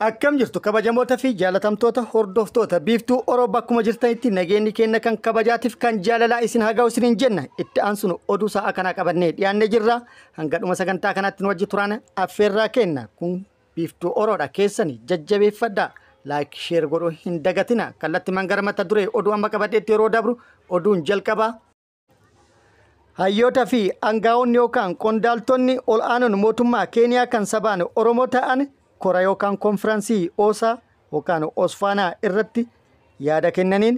Akkam jirtu kabajamoota fi jaalatamtoota hordoftoota Biiftuu Oroo, bakkuma jirtanitti nageenyi keenya kan kabajaatiif kan jaalalaa isin haa ga'u isiniin jenna. Itti aansuun oduu sa'a kanaa qabannee dhiyaannee jirra. Hanga dhuma sagantaa kanaatti nu wajji turaan affeerraa kenna. Kun Biiftuu Oroodha, keessani jajjabeeffadhaa. Like, share godhuu hin dagatina. Kallattii mangara mata duree oduu amma qabadheetti yeroo dabru, oduun jalqabaa. Hayyoota fi aangaa'onni yookaan qondaaltonni ol aanoon mootummaa Keeniyaa kan sabaan Oromoo ta'an kora yookaan konfiraansii OSA yookaan Osfaanaa irratti yaada kennaniin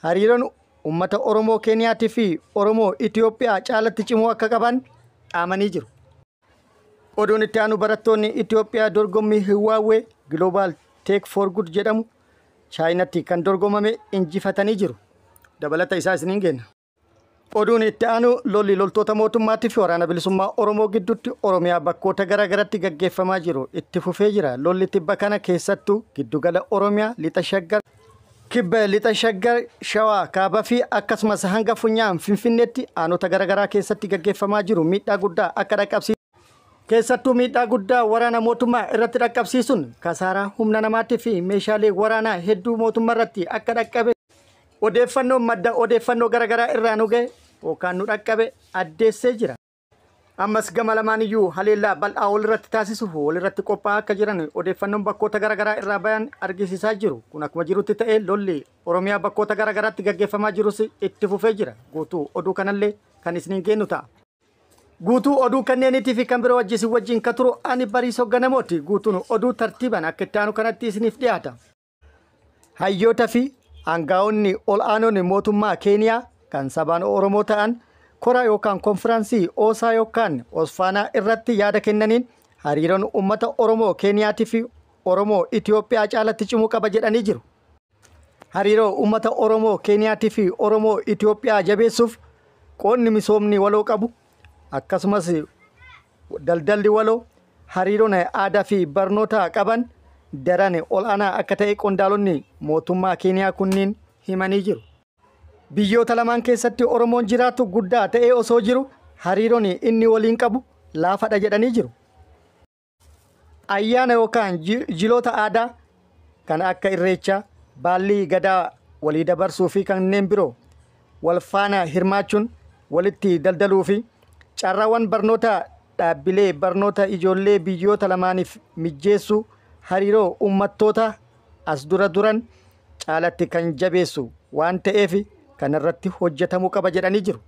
hariiroon uummata Oromoo Keeniyaatii fi Oromoo Itoophiyaa caalatti cimuu akka qaban dhaamanii jiru. Oduun itti aanu, barattoonni Itoophiyaa dorgommii Huawei Global Tech for Good jedhamu Chaayinatti kan dorgomame injifatanii jiru. Dabalata isaa isiniin kenna. Oduun itti aanu, lolli loltoota mootummaatii fi Waraana Bilisummaa Oromoo gidduutti Oromiyaa bakkoota garaa garaatti gaggeeffamaa jiru itti fufee jira. Lolli tibba kana keessattuu giddugala Oromiyaa, Lixa Shaggar, Kibba Lixa Shaggar, Shawaa Kaabaa fi akkasumas hanga funyaan Finfinneetti aanota garaa garaa keessatti gaggeeffamaa jiru miidhaa guddaa akka dhaqqabsiisu, keessattuu miidhaa guddaa waraana mootummaa irratti dhaqqabsiisuun kasaaraa humna namaatii fi meeshaalee waraanaa hedduu mootummaa irratti akka dhaqqabe odeeffannoon madda odeeffannoo garaa garaa irraa nu ga'e yookaan nu dhaqqabe addeessee jira. Ammas gama lamaan iyyuu haleellaa bal'aa walirratti taasisuuf walirratti qophaa'aa akka jiran odeeffannoon bakkoota garaa garaa irraa bayan argisiisaa jiru. Kun akkuma jirutti ta'ee, lolli Oromiyaa bakkoota garaa garaatti gaggeeffamaa jirus itti fufee jira. Guutuu oduu kanallee kan isiniin kennu ta'a. Guutuu oduu kanneeniitii fi kan biroo wajjin wajjin ka turu ani Bariisoo Ganamooti. Guutuun oduu tartiibaan akka itti aanu kanatti isiniif dhiyaata. Hayyoota fi aangaa'onni ol aanoon mootummaa Keeniyaa kan sabaan Oromoo ta'an kora yookaan konfiraansii OSA yookaan Osfaanaa irratti yaada kennaniin hariiroon uummata Oromoo Keeniyaatii fi Oromoo Itoophiyaa caalatti cimuu qaba jedhanii jiru. Hariiroo uummata Oromoo Keeniyaatii fi Oromoo Itoophiyaa jabeessuuf qoonni misoomni waloo qabu, akkasumas daldalli waloo, hariiroon aadaa fi barnoota qaban daran ol'aanaa akka ta'e qondaalonni mootummaa Keeniyaa kunniin himanii jiru. Biyyoota lamaan keessatti Oromoon jiraatu guddaa ta'ee osoo jiru hariiroon inni waliin qabu laafadha jedhanii jiru. Ayyaana yookaan jiloota aadaa kan akka Irreechaa, baallii gadaa walii dabarsuu fi kanneen biroo wal faana hirmaachuun walitti daldaluu fi carraawwan barnoota dhaabbilee barnoota ijoollee biyyoota lamaaniif mijjeessuu hariiroo uummattoota as dura duran caalatti kan jabeessu waan ta'eef kanarratti hojjetamuu qaba jedhanii jiru.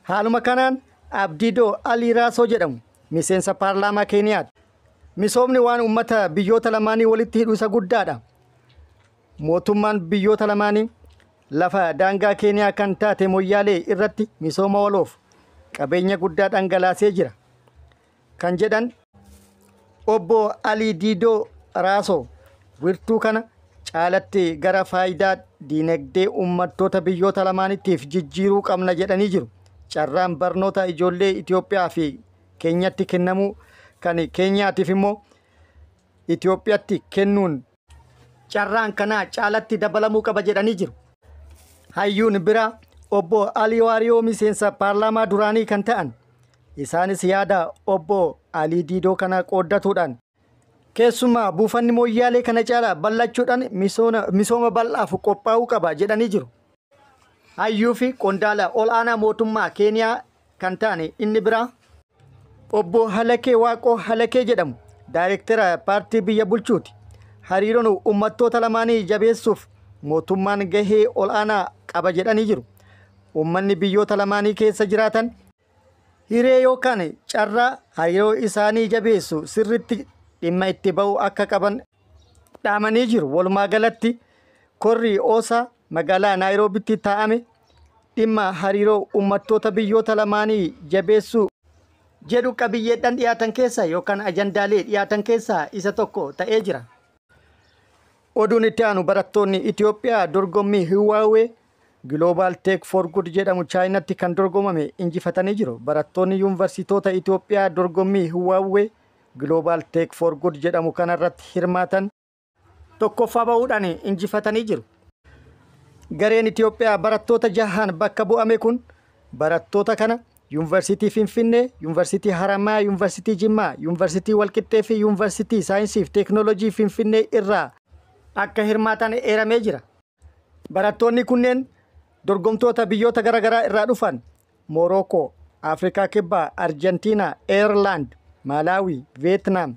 Haaluma kanaan Abdiidoo Alii Raasoo jedhamu miseensa paarlaamaa Keeniyaati. Misoomni waan uummata biyyoota lamaanii walitti hidhu isa guddaadha. Mootummaan biyyoota lamaanii lafa daangaa Keeniyaa kan taate Moyyaalee irratti misooma waloof qabeenya guddaa dhangalaasee jira. Kan jedhan obbo Alii Diidoo Raasoo, wirtuu kana caalatti gara faayidaa diinagdee uummattoota biyyoota lamaaniitiif jijjiiruu qabna jedhanii jiru. Carraan barnoota ijoollee Itoophiyaa fi Keenyatti kennamuu, kan Keenyaatiif immoo Itoophiyaatti kennuun carraan kanaa caalatti dabalamuu qaba jedhanii jiru. Hayyuun biraa obbo Alii Waariyoo miseensa paarlaamaa duraanii kan ta'an, isaanis yaada obbo Alii Diidoo kana qooddatuudhaan keessumaa buufanni Mooyyaalee kana caalaa bal'achuudhaan misooma bal'aaf qophaa'uu qaba jedhanii jiru. Hayyuu fi qondaala ol'aanaa mootummaa Keeniyaa kan ta'an inni biraa obbo Halakee Waaqoo Halakee jedhamu daayirektara paartii biyya bulchuuti. Hariiroon uummattoota lamaanii jabeessuuf mootummaan gahee ol'aanaa qaba jedhanii jiru. Uummanni biyyoota lamaanii keessa jiraatan hiree yookaan carraa hariiroo isaanii jabeessu sirriitti dhimma itti ba'uu akka qaban dhaamanii jiru. Walumaa galatti korri OSA magaalaa Naayiroobitti taa'ame dhimma hariiroo uummattoota biyyoota lamaanii jabeessuu jedhu qabiyyeedhaan dhiyaatan keessa yookaan ajandaalee dhiyaatan keessaa isa tokko ta'ee jira. Oduun itti aanu, barattoonni Itoophiyaa dorgommii Huawei Global Tech for Good jedhamu Chaayinaatti kan dorgomame injifatanii jiru. Barattoonni yuunivarsiitoota Itoophiyaa dorgommii Huawei Global Tech for Good jedhamu kanarratti hirmaatan tokkoffaa bahuudhaan injifatanii jiru. Gareen Itoophiyaa barattoota jahaan bakka bu'ame kun barattoota kana Yuunivarsiitii Finfinnee, Yuunivarsiitii Haramaayaa, Yuunivarsiitii Jimmaa, Yuunivarsiitii Walqixxee fi Yuunivarsiitii Saayinsii fi Teekinooloojii Finfinnee irraa akka hirmaatan eeramee jira. Barattoonni kunneen dorgomtoota biyyoota garaagaraa irraa dhufan Moorookoo, Afrikaa Kibbaa, Arjentiinaa, Eerlaand, Maalaawii, Veetnaam,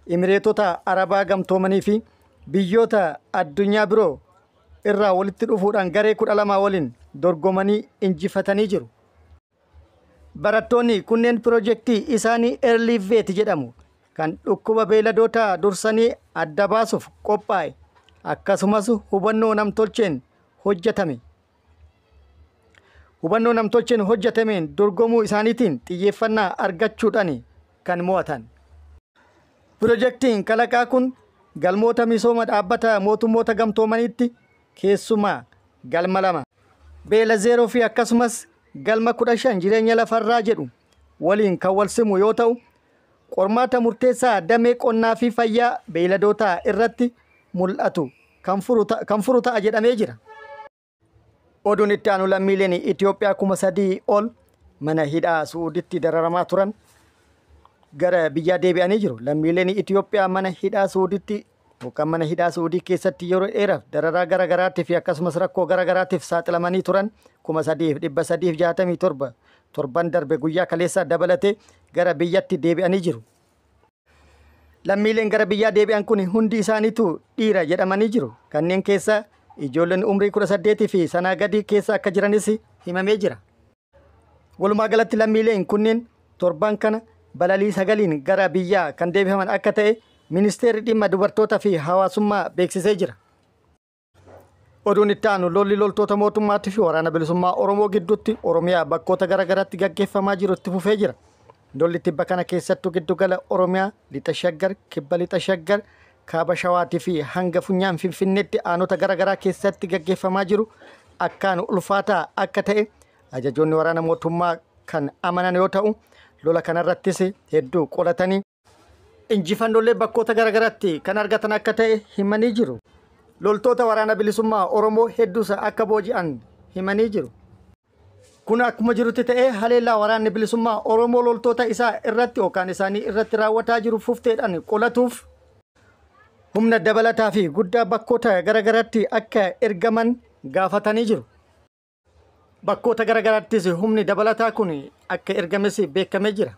Imireetota Arabaa Gamtoomanii fi biyyoota addunyaa biroo irraa walitti dhufuudhaan garee 12 waliin dorgomanii injifatanii jiru. Barattoonni kunneen piroojeektii isaanii Early Vet jedhamu kan dhukkuba beeyladootaa dursanii adda baasuuf qophaa'e akkasumas hubannoo namtolcheen hojjetame. Hubannoo namtolcheen hojjetameen dorgomuu isaaniitiin xiyyeeffannaa argachuudhaan kan mo'atan. Piroojeektiin kalaqaa kun galmoota misooma dhaabbata mootummoota gamtoomaniitti keessumaa galma 2 beela 0 fi akkasumas galma 15 jireenya lafarraa jedhu waliin kan wal simu yoo ta'u, qormaata murteessaa damee qonnaa fi fayyaa beeyladootaa irratti mul'atu kan furu ta'a jedhamee jira. Oduun itti aanu lammiileen Itoophiyaa 3000 ol mana hidhaa Suuditti dararamaa turan gara biyyaa deebi'anii jiru. Lammiileen Itoophiyaa mana hidhaa Suuditti yookaan mana hidhaa Suudii keessatti yeroo dheeraaf dararaa garaagaraatiif fi akkasumas rakkoo garaagaraatiif saaxilamanii turan 3367 torban darbe guyyaa kaleessaa dabalatee gara biyyatti deebi'anii jiru. Lammiileen gara biyyaa deebi'an kun hundi isaaniitu dhiira jedhamanii jiru. Kanneen keessaa ijoolleen umrii 18 fi sanaa gadii keessa akka jiranis himamee jira. Walumaa galatti lammiileen kunneen torban kana balalii 9 gara biyyaa kan deebifaman akka ta'e ministeerri dhimma dubartootaa fi hawaasummaa beeksisee jira. Oduun itti aanu lolli loltoota mootummaatii fi waraana bilisummaa Oromoo gidduutti Oromiyaa bakkoota garaagaraatti gaggeeffamaa jiru itti fufee jira. Lolli tibba kana keessattuu giddugala Oromiyaa, lixa Shaggar, kibba lixa Shaggar, kaaba Shawaatii fi hanga funyaan Finfinneetti aanota garaagaraa keessatti gaggeeffamaa jiru akkaan ulfaataa akka ta'e ajajoonni waraana mootummaa kan amanan yoo ta'u, lola kanarrattis hedduu qolatanii injifannoolee bakkoota garaagaraatti kan argatan akka ta'e himanii jiru. Loltoota waraana bilisummaa Oromoo hedduus akka booji'an himanii jiru. Kun akkuma jirutti ta'ee haleellaa waraanni bilisummaa Oromoo loltoota isaa irratti yookaan isaanii irratti raawwataa jiru fufteedhaan qolatuuf humna dabalataa fi guddaa bakkoota garaagaraatti akka ergaman gaafatanii jiru. Bakkoota garaagaraattis humni dabalataa kun akka ergames beekamee jira.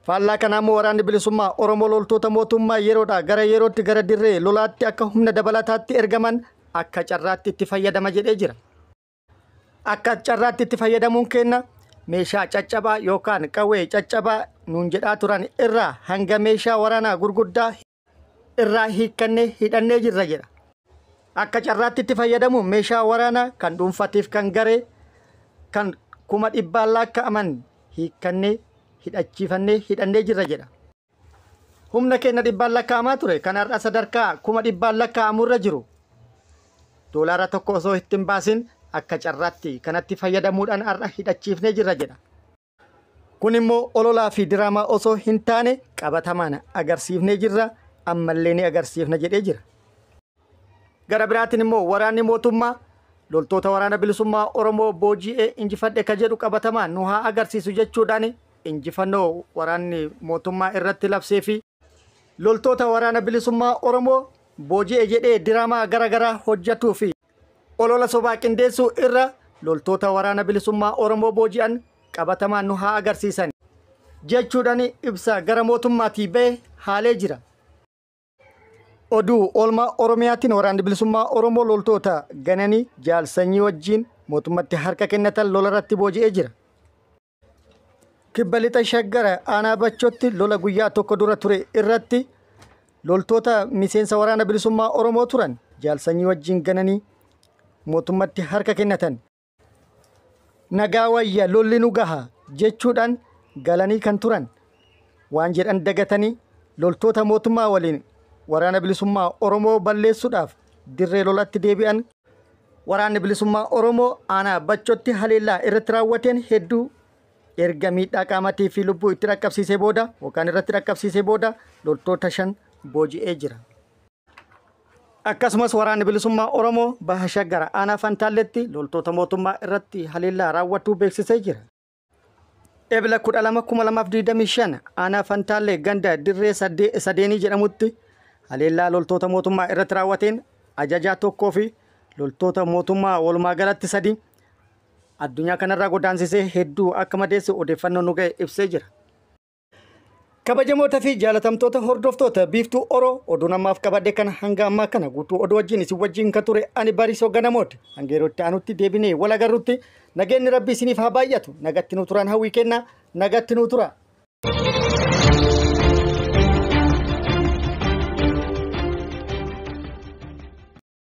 Faallaa kanaa immoo waraanni bilisummaa Oromoo loltoota mootummaa yeroodhaa gara yerootti gara dirree lolaatti akka humna dabalataatti ergaman akka carraatti itti fayyadama jedhee jira. Akka carraatti itti fayyadamuun kenna meeshaa caccabaa yookaan qawwee caccabaa nuun jedhaa turan irraa hanga meeshaa waraanaa gurguddaa irraa hiikkannee hidhannee jirra jedha. Akka carraatti itti fayyadamuun meeshaa waraanaa kan dhuunfatiif kan garee kan 100,000 lakkaa'aman hiikkannee hidhachiifannee hidhannee jirra jedha. Humna keenya 100 lakkaa'amaa ture kan har'a sadarkaa 100,000 lakkaa'amurra jiru doolaara tokko osoo ittiin baasin akka carraatti kanatti fayyadamuudhaan har'a hidhachiifnee jirra jedha. Kun immoo ololaa fi diraamaa osoo hin taane qabatamaan agarsiifnee jirra, ammallee ni agarsiifna jedhee jira. Gara biraatiin immoo waraanni mootummaa loltoota waraana bilisummaa Oromoo booji'ee injifadhe ka jedhu qabatamaan nu haa agarsiisu jechuudhaan injifannoo waraanni mootummaa irratti labsee fi loltoota waraana bilisummaa Oromoo booji'e jedhee diraamaa garaagaraa hojjetuu fi olola sobaa qindeessuu irra loltoota waraana bilisummaa Oromoo booji'an qabatamaan nu haa agarsiisan jechuudhaan ibsa gara mootummaatii ba'e haalee jira. Oduu oolmaa Oromiyaatiin waraanni bilisummaa Oromoo loltoota gananii jaalsanyii wajjin mootummatti harka kennatan lola irratti booji'ee jira. Kibba lixa Shaggar aanaa Bachootti lola guyyaa tokko dura ture irratti loltoota miseensa waraana bilisummaa Oromoo turan jaalsanyii wajjin gananii mootummatti harka kennatan. Nagaa wayya lolli nu gaha jechuudhaan galanii kan turan waan jedhan dagatanii loltoota mootummaa waliin waraana bilisummaa Oromoo balleessuudhaaf dirree lolatti deebi'an. Waraanni bilisummaa Oromoo aanaa Bachootti haleellaa irratti raawwateen hedduu erga miidhaa qaamatii fi lubbuu itti dhaqqabsiisee booda yookaan irratti dhaqqabsiisee booda loltoota 5 booji'ee jira. Akkasumas waraanni bilisummaa Oromoo Baha Shaggar aanaa Fantaalletti loltoota mootummaa irratti haleellaa raawwatuu beeksisee jira. Ebla 12,2025 aanaa Fantaallee ganda Dirree Sadeenii jedhamutti haleellaa loltoota mootummaa irratti raawwateen ajajaa tokkoo fi loltoota mootummaa walumaa galatti 3 addunyaa kanarraa godaansisee hedduu akka madeesse odeeffannoon nu ga'e ibsee jira. Kabajamoota fi jaalatamtoota hordoftoota Biiftuu Oroo, oduun ammaaf qabadhe kana hanga ammaa kana guutuu oduu wajjin isin wajjin kan ture ani Bariisoo Ganamooti. Hanga yeroo itti aanutti deebinee wal agarrutti nageenyi Rabbi isiniif haa baay'atu. Nagatti nu turaan hawwii kenna, nagatti nu tura.